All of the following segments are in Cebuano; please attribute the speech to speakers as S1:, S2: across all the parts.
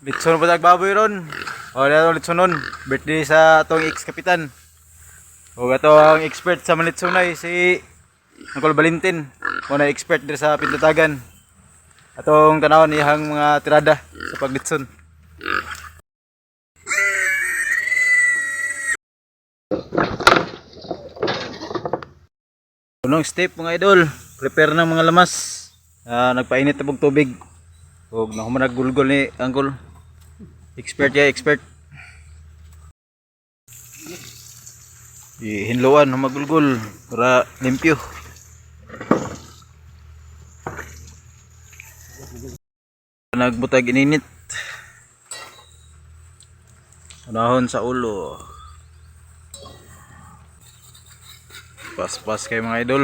S1: Litson pa tag baboy ron. O na litsonon. Birthday sa atong ex-kapitan. O ato ang expert sa manlitsonay si Uncle Valentin. Mo na expert diri sa pindatagan. Atong tanawon iyang mga tirada sa paglitson. Unang step, mga idol, prepare ng mga lamas. Ah, nagpainit na pong tubig. Og nahuman naggulgol ni Uncle. Expert ya, expert. Ihinluan humagulgol para limpyo. Nagbutag ininit. Unahon sa ulo. Paspas kayo, mga idol.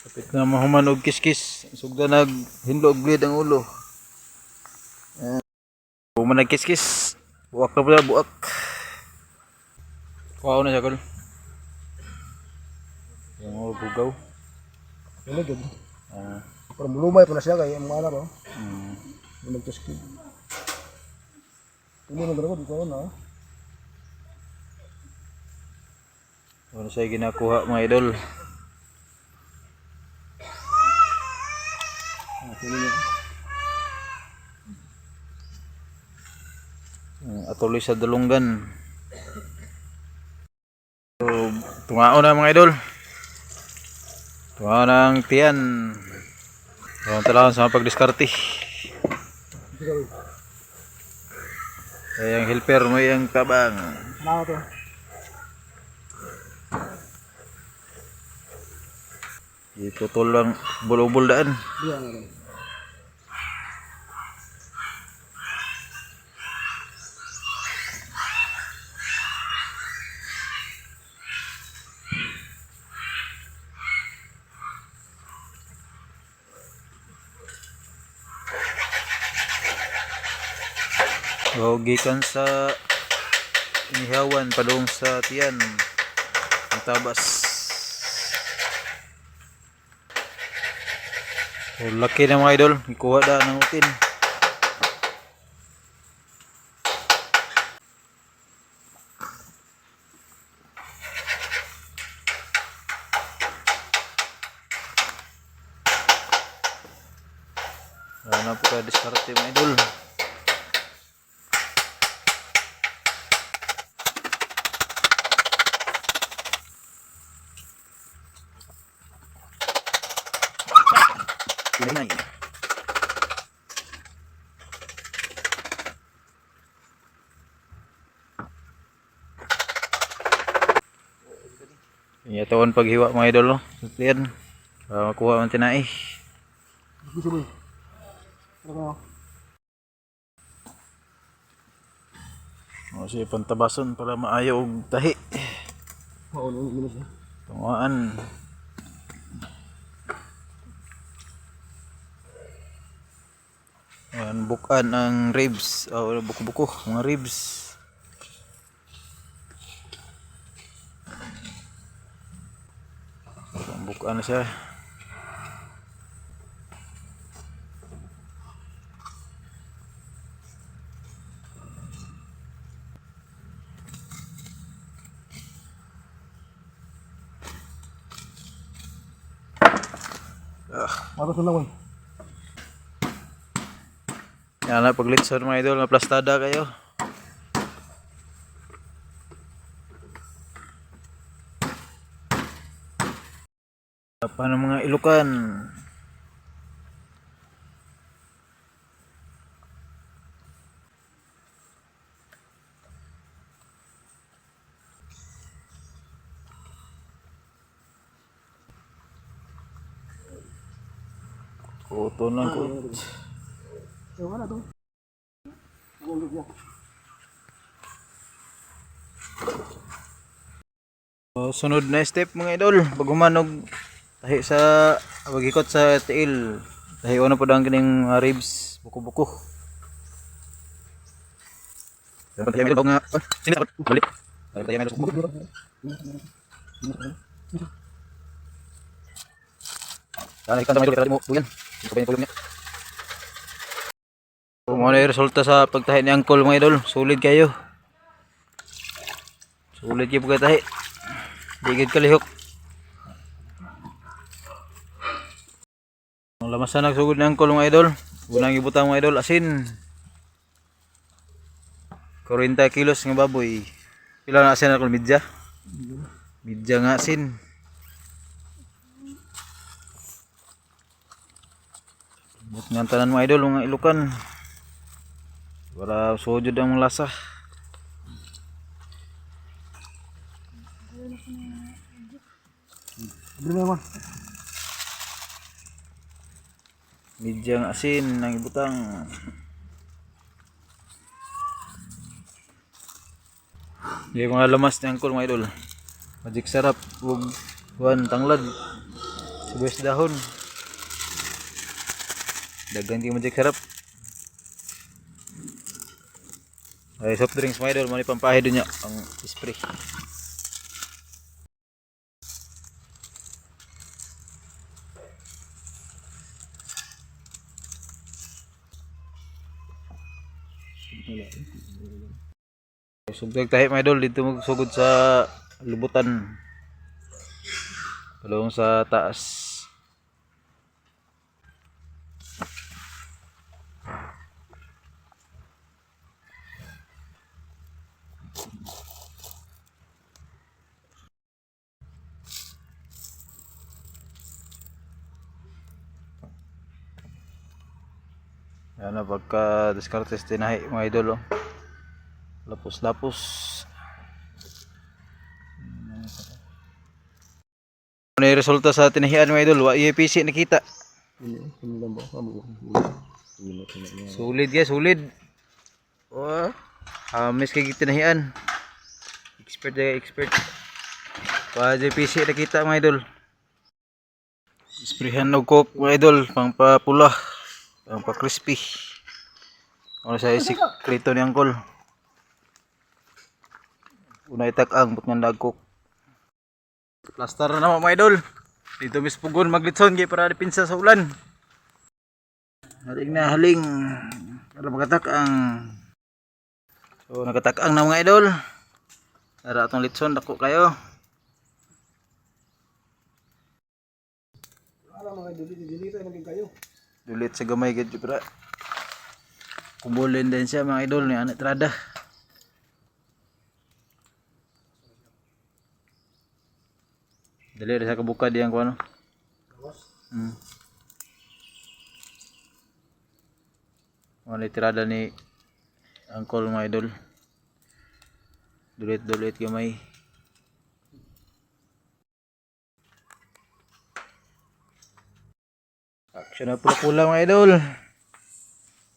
S1: Kapit na mahuman og kiskis. Sugda nag hinlo og bleed ang ulo. Human nag kiskis. Buak na pala, buak. Kuha na siya, kol. Yung mga bugaw.
S2: Dili gid.
S1: Ah,
S2: Pero mulumay pa na siya kay ang mga ba. Nagtuskid. Tulo na drago dito na.
S1: Ano siya ginakuha, mga idol?
S2: Ah, tulo na.
S1: Ang atuloy sa dalunggan. So, tungao na, mga idol. Tungao na ang tiyan. So, ang talawan sa mga pagdiskarte. Ay, ang helper mo yung tabang.
S2: Na to.
S1: Iputol lang bulubol daan.
S2: Diya na rin.
S1: O, gikan sa inihawan padung sa tiyan. Ang tabas. O, laki na, mga idol. Ikuha da ng utin. Wala na po ka diskarte, mga idol. Hinay. Iya taon paghiwa, mga idol, no? Yan. Para makuha ang tinai.
S2: Gusto mo. Ano ka?
S1: O siya pantabason para maayo og tahi.
S2: Maulo mo siya.
S1: Tungaan. Ayan, bukan ang ribs. O, buko-buko, mga ribs. Bukan na siya.
S2: Matos na lang oy.
S1: Yan na, paglitson, mga idol, maplastada kayo. Paano mga ilukan? Kuto na ko.
S2: Eh wala to. Ulo siya.
S1: So, sunod na step, mga idol, pag humanog tahi sa pagikot sa tiil. Tahi na po ang kining mga ribs, buko-buko. Balik. Kung ano yung resulta sa pagtahi ni Uncle, mga idol, sulit kayo. Sulit kayo pagkatahi. Di gid kalihok. Ang lamasan nagsugod ni Uncle, mga idol. Unang ibutang, mga idol, asin. 40 kilos nga baboy. Pila na asin, Uncle? Midya? Midya nga asin. But nga tanan, mga idol, mga ilukan. Para sujud ang lasa.
S2: Bili mo man.
S1: Midyang asin ng ibutang. Yung mga lamas ni Uncle, mga idol. Magic sarap ug kuan tanglad. Sibuyas dahon. Daghan kay magic sarap. Ay, soft drinks, mga idol, mo ni pampahe doon niya ang spray. Sugdag tahi, mga idol, dito magsugod sa lubutan. Palong sa taas. Yan na pagka diskarte sa tinahi, mga idol, oh. Lapos-lapos. Ano yung resulta sa tinahian, mga idol? Wa EPC nakita. Solid guys, solid. Oh. Hamis kay tinahian. Expert kay expert. Pa JPC nakita, mga idol. Sprayhan og coke, mga idol, pang papula, pang pa crispy. Ano sa sikreto ni Uncle? Una itak-ang but nga nagcook. Plaster na naman, mga idol. Dito mis pugon maglitson kay para dipinsa sa ulan. Haling na haling para makatak-ang. So nakatak-ang na, mga idol. Tara atong litson dako kayo.
S2: Alam mga dili dili tayo maging kayo.
S1: Dulit sa gamay gid pra. Kumulin din siya, mga idol, ni anak trada. Dali ra sa kabuka diyang kuno. Wala tirada ni Uncle, mga idol. Dulit dulit gamay. Action na pula-pula, mga idol.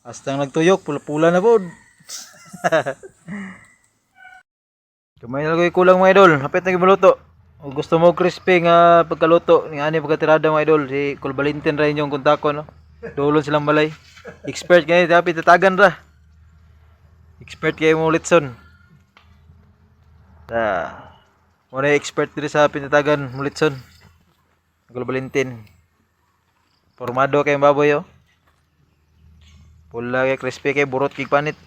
S1: Hasta nagtuyok, pula-pula na po. Kamay na lang kulang, mga idol. Hapit na maluto. Kung gusto mo crispy nga pagkaluto, nga ani pagkatirada, mga idol, si Kulbalintin ra inyong kontako, no. Dulon silang balay. Expert kayo, tapi tatagan ra. Expert kayo mo litson. Ta. Mo na expert diri sa pinatagan mo litson. Kulbalintin. Formado kay baboy, oh. Pula kay crispy kay burot kay panit.